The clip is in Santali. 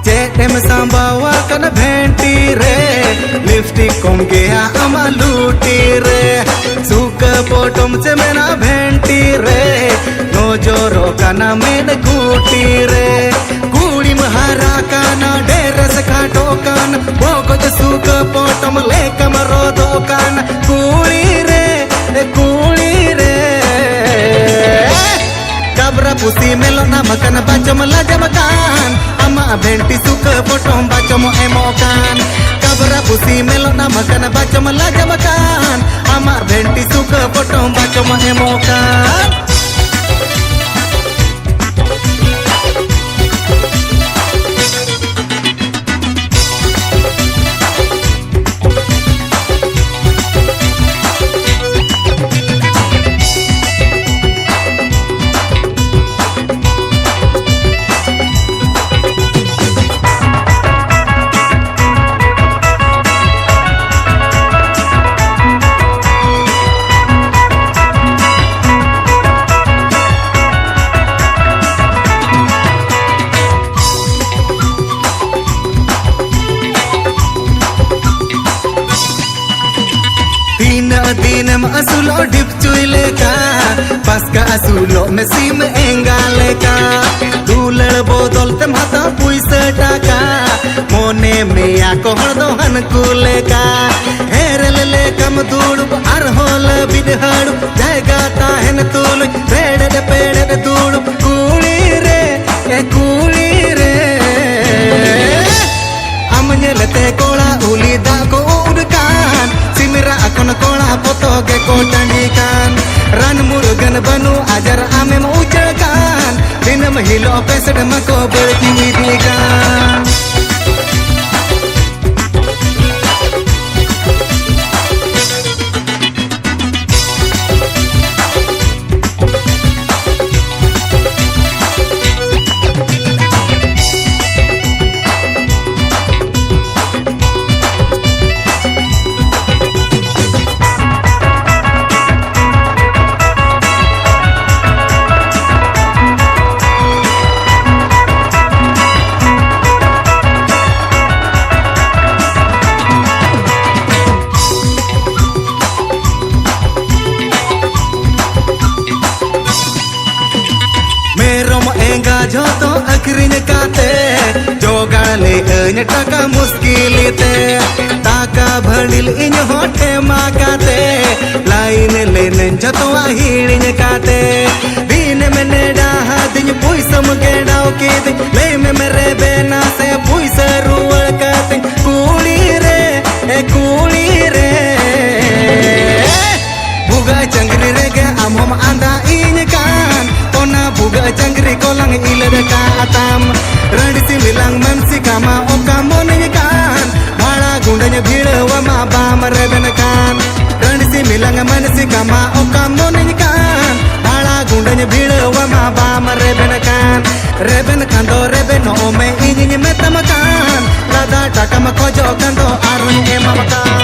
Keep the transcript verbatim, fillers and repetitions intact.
ᱪᱮᱫ ᱮᱢ ᱥᱟᱢᱵᱟᱣᱟ ᱠᱟᱱᱟ ᱵᱷᱮᱱᱴᱤ ᱨᱮ? ᱞᱤᱯᱥᱴᱤᱠ ᱠᱚᱢ ᱜᱮᱭᱟ ᱟᱢᱟᱜ ᱞᱩᱴᱤ ᱨᱮ᱾ ᱥᱩᱠᱟᱹ ᱯᱚᱴᱚᱢ ᱪᱮ ᱢᱮᱱᱟ ᱵᱷᱮᱱᱴᱤ ᱨᱮ? ᱱᱚᱡᱚᱨᱚᱜ ᱠᱟᱱᱟ ᱢᱮᱫ ᱠᱩᱴᱤ ᱨᱮ᱾ ᱠᱩᱲᱤᱢ ᱦᱟᱨᱟ ᱠᱟᱱᱟ, ᱰᱮᱨᱮᱥ ᱠᱷᱟᱴᱚ ᱠᱟᱱ, ᱵᱚᱜᱚᱡ ᱥᱩᱠᱟᱹ ᱯᱚᱴᱚᱢ ᱞᱮᱠᱟᱢ ᱨᱚᱫᱚᱜ ᱠᱟᱱ᱾ ᱠᱩᱲᱤ ᱨᱮ, ᱠᱩᱲᱤ ᱨᱮ᱾ ᱠᱟᱵᱨᱟ ᱯᱩᱥᱤ ᱢᱮᱞᱚᱱᱟ ᱢᱟᱠᱟᱱ ᱵᱟᱪᱚᱢ ᱞᱟᱡᱟᱢ ᱠᱟᱱ, ᱟᱢᱟᱜ ᱵᱷᱮᱱᱴᱤ ᱥᱩᱠᱟᱹ ᱯᱚᱴᱚᱢ ᱵᱟᱪᱚᱢ ᱮᱢᱚᱜ ᱠᱟᱱ᱾ ᱠᱟᱵᱨᱟ ᱯᱩᱥᱤ ᱢᱮᱞᱚᱱᱟ ᱢᱟᱠᱟᱱ ᱵᱟᱪᱚᱢ ᱞᱟᱡᱟᱢ ᱠᱟᱱ, ᱟᱢᱟᱜ ᱵᱷᱮᱱᱴᱤ ᱥᱩᱠᱟᱹ ᱯᱚᱴᱚᱢ ᱵᱟᱪᱚᱢ ᱮᱢᱚᱜ ᱠᱟᱱ᱾ ᱛᱤᱱᱟᱹᱜ ᱫᱤᱱᱮᱢ ᱟᱹᱥᱩᱞᱚᱜ ᱰᱷᱤᱯᱪᱩᱭ ᱞᱮᱠᱟ, ᱯᱟᱥᱠᱟ ᱟᱹᱥᱩᱞᱚᱜ ᱢᱮ ᱥᱤᱢ ᱮᱸᱜᱟ ᱞᱮᱠᱟ᱾ ᱫᱩᱞᱟᱹᱲ ᱵᱚᱫᱚᱞ ᱛᱮᱢ ᱦᱟᱛᱟᱣ ᱯᱩᱭᱥᱟᱹ ᱴᱟᱠᱟ, ᱢᱚᱱᱮ ᱢᱮᱭᱟ ᱠᱚ ᱦᱚᱲ ᱫᱚ ᱦᱟᱹᱱᱠᱩ ᱞᱮᱠᱟ᱾ ᱦᱮᱨᱮᱞ ᱞᱮᱠᱟᱢ ᱫᱩᱲᱩᱵ ᱟᱨᱦᱚᱸ ᱞᱟᱹᱵᱤᱫ ᱦᱟᱹᱲᱩᱵ, ᱡᱟᱭᱜᱟ ᱛᱟᱦᱮᱱ ᱛᱩᱞᱩᱡ ᱨᱮᱲᱮᱫ ᱯᱮᱲᱮᱫ ᱫᱩᱲᱩᱵ᱾ ᱠᱩᱲᱤ ᱨᱮ, ᱮ ᱠᱩᱲᱤ ᱨᱮ, ᱟᱢ ᱧᱮᱞᱛᱮ ᱠᱚᱲᱟ ᱩᱞᱤ ᱫᱟᱜ ᱠᱚ ᱩᱰ ᱠᱟᱱ, ᱥᱤᱢᱨᱟ ᱠᱷᱚᱱ ᱠᱚᱲᱟ ᱯᱚᱛᱚ ᱜᱮᱠᱚ ᱴᱟᱺᱰᱤ ᱠᱟᱱ᱾ ᱨᱟᱱ ᱢᱩᱨᱜᱟᱹᱱ ᱵᱟᱹᱱᱩᱜ ᱟᱡᱟᱨ ᱟᱢᱮᱢ ᱩᱪᱟᱹᱲ ᱠᱟᱱ, ᱫᱤᱱᱟᱹᱢ ᱦᱤᱞᱳᱜ ᱯᱮᱥᱮᱱᱴ ᱢᱟᱠᱚ ᱵᱟᱹᱲᱛᱤ ᱤᱫᱤ ᱠᱟᱱ᱾ ᱞᱟᱹᱭᱟᱹᱧ ᱴᱟᱠᱟ ᱢᱩᱥᱠᱤᱞ ᱛᱮ, ᱴᱟᱠᱟ ᱵᱷᱟᱹᱱᱰᱤᱞ ᱤᱧ ᱦᱚᱸ ᱴᱷᱮᱢᱟ ᱠᱟᱛᱮ, ᱞᱟᱭᱤᱱ ᱞᱮᱱᱟᱹᱧ ᱡᱚᱛᱚᱣᱟᱜ ᱦᱤᱲᱤᱧ ᱠᱟᱛᱮ᱾ ᱫᱤᱱᱮᱢ ᱱᱮᱰᱟ ᱟᱹᱫᱤᱧ, ᱯᱩᱭᱥᱟᱹᱢ ᱜᱮᱰᱟᱣ ᱠᱤᱫᱤᱧ, ᱞᱟᱹᱭ ᱢᱮ ᱢᱮᱨᱮ ᱵᱮᱱᱟ ᱥᱮ ᱯᱩᱭᱥᱟᱹ ᱨᱩᱣᱟᱹᱲ ᱠᱟᱹᱛᱤᱧ᱾ ᱠᱩᱲᱤ ᱨᱮ, ᱮ ᱠᱩᱲᱤ ᱨᱮ, ᱵᱷᱩᱜᱟᱹᱜ ᱪᱟᱹᱝᱜᱽᱨᱤ ᱨᱮᱜᱮ ᱟᱢ ᱦᱚᱸᱢ ᱟᱸᱫᱟ ᱤᱧ ᱠᱟᱱ, ᱚᱱᱟ ᱵᱷᱩᱜᱟᱹᱜ ᱪᱟᱹᱝᱜᱽᱨᱤ ᱠᱚᱞᱟᱝ ᱤᱞᱟᱹᱫ ᱠᱟᱜ ᱛᱟᱢ᱾ ᱨᱟᱺᱰᱤ ᱥᱤᱢᱤᱞᱟᱝ ᱢᱟᱹᱱᱥᱤ ᱠᱟᱢᱟ ᱚᱠᱟ ᱢᱚᱱᱮᱧ ᱠᱟᱱ, ᱵᱷᱟᱲᱟ ᱜᱩᱸᱰᱟᱹᱧ ᱵᱷᱤᱲᱟᱹᱣᱟᱢᱟ ᱵᱟᱢ ᱨᱮᱵᱮᱱ ᱠᱟᱱ᱾ ᱨᱟᱺᱰᱤ ᱥᱤᱢᱤᱞᱟᱝ ᱢᱟᱹᱱᱥᱤ ᱠᱟᱢᱟ ᱚᱠᱟ ᱢᱚᱱᱮᱧ ᱠᱟᱱ, ᱵᱷᱟᱲᱟ ᱜᱩᱸᱰᱟᱹᱧ ᱵᱷᱤᱲᱟᱹᱣᱟᱢᱟ ᱵᱟᱢ ᱨᱮᱵᱮᱱ ᱠᱟᱱ᱾ ᱨᱮᱵᱮᱱ ᱠᱷᱟᱱ ᱫᱚ ᱨᱮᱵᱮᱱᱚᱜ ᱢᱮ ᱤᱧᱤᱧ ᱢᱮᱛᱟᱢ ᱠᱟᱱ, ᱞᱟᱫᱟ ᱴᱟᱠᱟᱢ ᱠᱷᱚᱡᱚᱜ ᱠᱷᱟᱱ ᱫᱚ ᱟᱨᱦᱚᱸᱧ ᱮᱢᱟᱢ ᱠᱟᱱ᱾